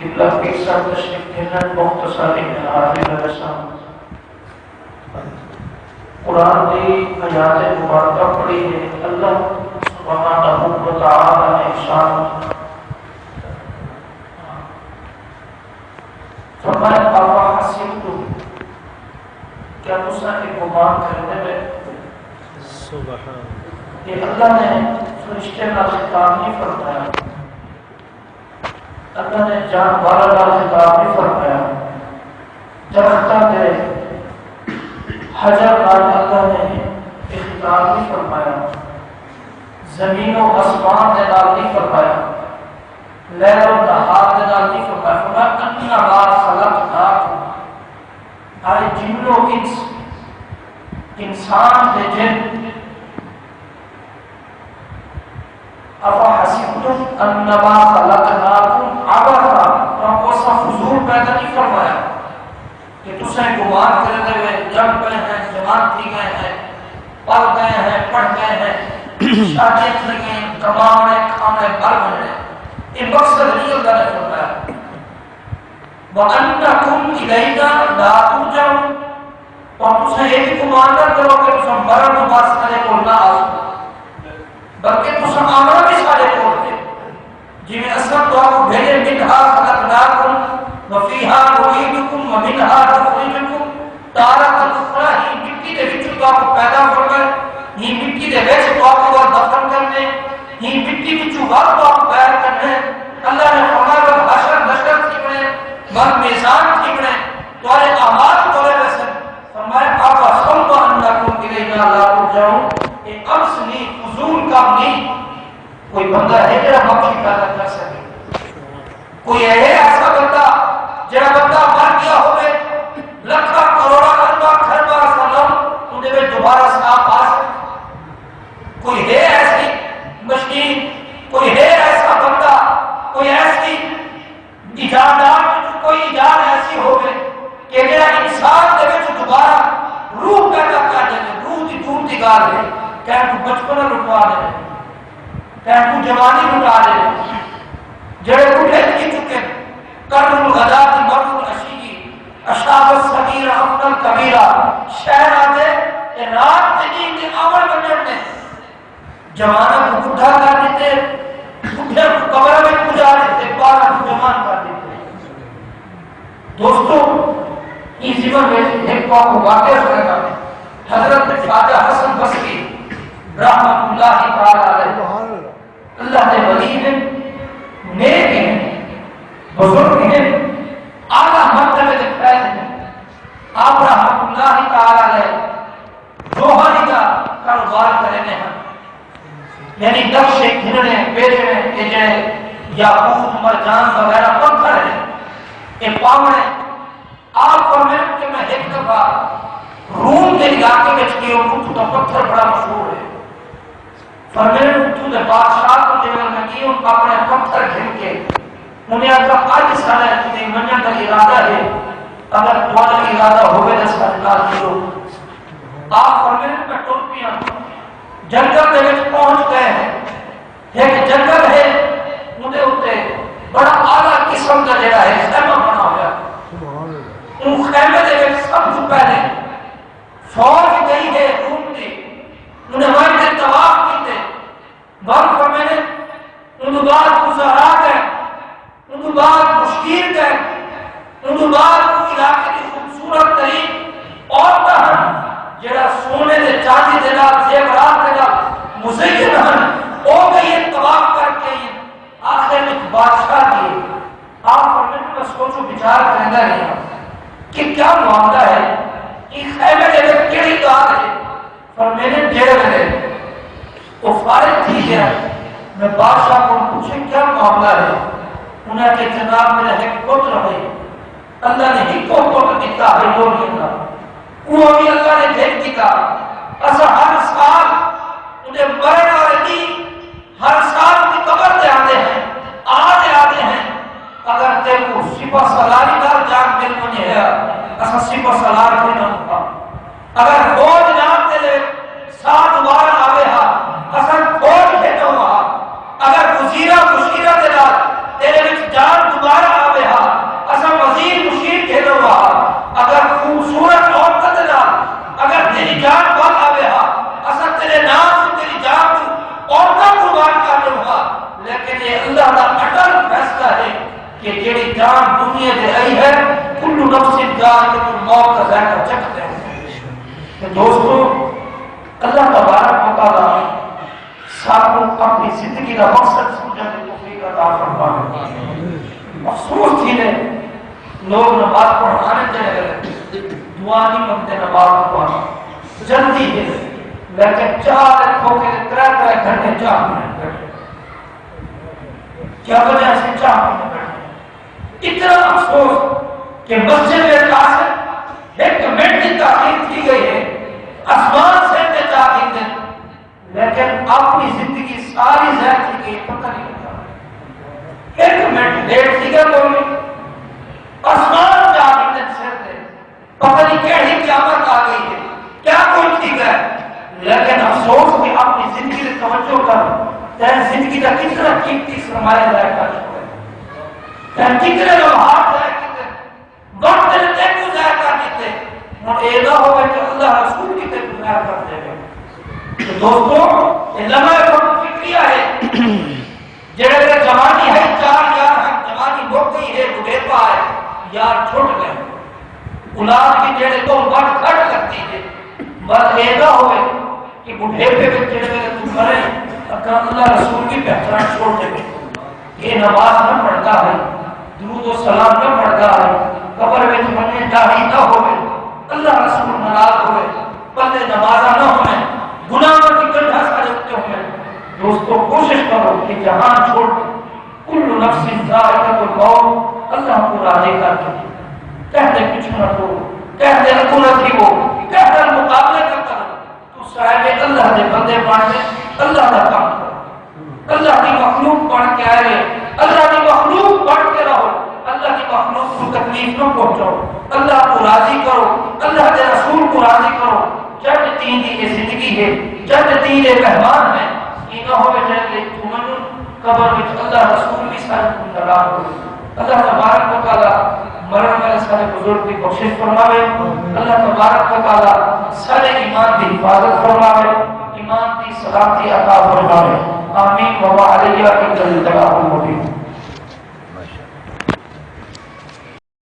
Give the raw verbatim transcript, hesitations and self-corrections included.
قبلہ پیر صاحب تشریف گھنن، مختصر ابن عربی علیہ السلام قرآن دی آیات مبارکہ پڑھی ہے۔ اللہ سبحانہ و تعالی نے ارشاد فرمایا، "افحسبتم"، کیا تساں یہ گمان کریندے پے؟ سبحان اللہ۔ یہ اللہ نے فرشتے نال خطاب نہیں فرمایا، اللہ نے جانوراں نال خطاب نہیں فرمایا، درختاں دے حجر نال اللہ نے یہ خطاب نہیں فرمایا، زمین و آسمان دے نال نہیں فرمایا، لیل و نہار دے نال نہیں فرمایا۔ فرمایا، "انما خلقناکم"، اے جن و انس، انسان تے جن، "افحسبتم انما خلقناکم عبثا"، تہاکوں اساں فضول پیدا نہیں فرمایا کہ تساں گمان کریندے ہوئے جم پئے ہیں، جوان تھی گئے ہیں، پل گئے ہیں، پڑھ گئے ہیں، شادیاں تھی گئیں، کماوݨے، کھاوݨے، مر ونڄݨے۔ یہ مقصد نہیں اللہ نے فرمایا۔ "وانکم الینا لا ترجعون"، اور تساں یہ بھی گمان نہ کرو کہ تساں مرݨ توں بعد ساݙے کول نہ آسو، بلکہ تساں آوݨا بھی ساݙے کول ہے۔ جویں اساں تہاکوں بھیڄے، "منہا خلقناکم و فیہا نعیدکم و منہا نخرجکم تارۃ اخری"، ہیں مٹی دے وچوں تہاکوں پیدا فرمائے، ہیں مٹی دے وچ تہاکوں ول دفن کرݨے، ہیں مٹی وچوں ول تہاکوں ٻاہر کڈھݨے۔ اللہ نے فرمایا، ول حشر نشر تھیوݨے، ول میزان تھیوݨے، تہاݙے اعمال تولے ویسن۔ فرمایا، "افحسبتم انکم الینا لا ترجعون"، یہ عبث نہیں، فضول کم نہیں۔ کوئی بندہ ہے جڑا مکھی پیدا کر سکے؟ کوئی ہے ایسا بندہ جڑا بندہ مر گیا ہوئے، لکھاں کروڑاں ارباں کھرباں سال اندے وچ دوبارہ ساہ پا سکے؟ کوئی ہے ایسی مشین؟ کوئی ہے ایسا بندہ؟ کوئی ایسی ایجادات وچ کوئی ایجاد ایسی ہووے کہ جیڑھا انسان دے وچ دوبارہ روح پیدا کر ݙیوے، روح دی دور دی ڳالھ ہے، کہیں کوں بچپنا لٹوا ݙیوے، کہیں کوں جوانی لٹا ݙیوے، جیڑھے بڈھے تھی چکے، قرن الغداۃ مرء العشی، اشاب الصغیر افنی الکبیر، شہر آندے تے رات تے ݙینھ دے آوݨ ونڄݨ دے۔ جواناں کوں ٻڈھا کر ݙتے، ٻڈھیاں کوں قبراں وچ پڄا ݙتے، ٻالاں کوں جوان کر ݙتے۔ دوستو، ایں ضمن وچ ہک تہاکوں واقعہ سݨاواں۔ حضرت خواجہ حسن بصری رحمۃ اللہ تعالی علیہ، اللہ دے ولی ہن، نیک ہن، بزرگ ہن، اعلیٰ مرتبے دے فیض ہن۔ آپ رحمۃ اللہ تعالی علیہ جوہری دا کاروبار کریندے ہن، یعنی نقشے گھنݨے، ویچݨے، اے جیڑھے یاقوت، مرجان وغیرہ پتھر ہن، اے پاوݨے۔ آپ فرمیندن کہ میں ہک دفعہ روم دے علاقے وچ ڳیوم، اتھوں دا پتھر بڑا مشہور ہے۔ فرمیندن اتھوں دے بادشاہ کوں جیڑھے میں ڳیوم، اپݨے پتھر گھن کے انہیں آکھیا، اڄ ساݙا کیتے ونڄݨ دا ارادہ ہے، اگر تہاݙا ارادہ ہووے تاں ساݙے نال چلو۔ آپ فرمیندن، میں ٹر پیا، جنگل دے وچ پہنچ ڳئے ہیں۔ ہک جنگل ہے، اوندے اتے بڑا اعلیٰ قسم دا جیڑھا ہے خیمہ بݨا ہویا۔ اوں خیمے دے وچ سب توں پہلے فوج ڳئی ہے روم دی، انہیں ونڄ کے طواف کیتے، ول فرمیندن، اوندے بعد وزراء ڳئے، اوندے بعد مشیر ڳئے، اوندے بعد اوں علاقے دی خوبصورت ترین عورتاں ہن، جیڑھا سونے تے چاندی دے نال، زیورات دے نال مزین ہن، او ڳئی ہن، طواف کر کے آئین۔ آخر وچ بادشاہ ڳئے۔ آپ فرمیندن، میں سوچ و بچار کریندا رہیا کہ کیا معاملہ ہے، ایں خیمے دے وچ کیڑھی ڳالھ ہے؟ فرمیندن، جیڑھے ویلے او فارغ تھی ڳیا، میں بادشاہ کوں پچھیا، کیا معاملہ ہے؟ انہاں آکھیا، جناب، میرا ہک پتر ہے، اللہ نے ہکو پتر ݙتا ہے، ݙو نہیں ݙتا، اوہو وی اللہ نے گھن گھدا۔ اساں ہر سال اوندے مرݨ والے ݙینہہ ہر سال اوندی قبر تے آندے ہیں، آ تے آندے ہیں، اگر تیکوں سپہ سالاری نال جان مل ونڄے ہا، اساں سپہ سالار تھینداں ہاں۔ اگر فوج نال تیݙے ساہ دوبارہ آوے ہا، اساں فوج تھینداں ہاں۔ اگر وزیراں مشیراں دے نال تیݙے وچ جان دوبارہ آوے ہا، کہ جیڑھی جان دنیا تے آئی ہے، کل نفس ذائقۃ الموت، دا ذائقہ چکھدے ہیں۔ تے دوستو، اللہ تبارک و تعالیٰ ساکوں اپݨی زندگی دا مقصد سمجھݨ دی توفیق عطا فرماوے۔ افسوس تھیندے، لوگ نماز پڑھݨ آندے، دعا نہیں منگدے، نماز پڑھݨ جلدی ہے، لیکن چاہ دے کھوکے تے ترے ترے گھنٹے چاہ پیندے۔ کیا وجہ ہے؟ چاہ پیندے۔ اتنا افسوس کہ مسجد میں قاصد ہک منٹ دی تاخیر تھی ڳئی ہے، آسمان سر تے چاہ گھندے، لیکن اپݨی زندگی ساری ضائع تھی ڳئی، پتہ نہیں لڳا۔ ہک منٹ لیٹ تھی ڳیا کوئی، آسمان چاہ گھندے سر تے۔ پتہ نہیں کیڑھی قیامت آ ڳئی ہے، کیا کچھ تھی ڳیا ہے۔ لیکن افسوس کہ اپݨی زندگی تے توجہ کر، تیں زندگی دا کتنا قیمتی سرمایہ ضائع کر چھوڑے، تیں کتنے لمحات ضائع کیتے، وقت نے تیکوں ضائع کر ݙتے۔ ہݨ اے نہ ہووے کہ اللہ رسول کیتے کوں ضائع کر ݙے۔ تے دوستو، اے لمحہ بہت فکری ہے۔ جیڑھے ویلے جوانی ہے، چار یار ہن، جوانی مک ڳئی ہے، بڈھیپا ہے، یار چھٹ ڳئے۔ اولاد وی جیڑھے کول ونڄ گھٹ لڳدی ہے، بس اے نہ ہووے کہ بڈھیپے وچ جیڑھے ویلے توں مریں، اڳاں اللہ رسول دی پہچان چھوڑ ݙیویں۔ اے نماز نہ پڑھدا ہے، درود و سلام نہ پڑھدا ہے، قبر وچ ونڄے داڑھی نہ ہووے، اللہ رسول ناراض ہووے، پلے نمازاں نہ ہوون، گناہاں دی گنڈھاں ساݙے اتے ہوون۔ دوستو، کوشش کرو کہ جہان چھوڑ کے، کل نفس ذائقۃ الموت، اللہ کوں راضی کر کے، کہیں دے پچھوں نہ پوو، کہیں دے اڳوں نہ تھیوو، کہیں نال مقابلے نہ کرو۔ توں صاحب اللہ دے بندے بݨ کے اللہ دا کم کرو۔ اللہ دی مخلوق بݨ کے آئے، اللہ دی مخلوق بݨ کے رہو، اللہ دی مخلوق کوں تکلیف نہ پہنچاؤ، اللہ کوں راضی کرو، اللہ دے رسول کوں راضی کرو۔ جݙ تیں دی اے زندگی ہے، جݙ تیں دے مہمان ہیں، اے نہ ہووے جیڑھے ویلے توں ونڄوں، قبر وچ اللہ رسول وی ساݙے کوں ناراض ہووے۔ اللہ تبارک و تعالیٰ مرݨ والے سارے بزرگ دی بخشش فرماوے۔ اللہ تبارک و تعالیٰ سارے ایمان دی حفاظت فرماوے، ایمان دی سلامتی عطا فرماوے۔ آمین۔ وما علینا الا البلاغ المبین۔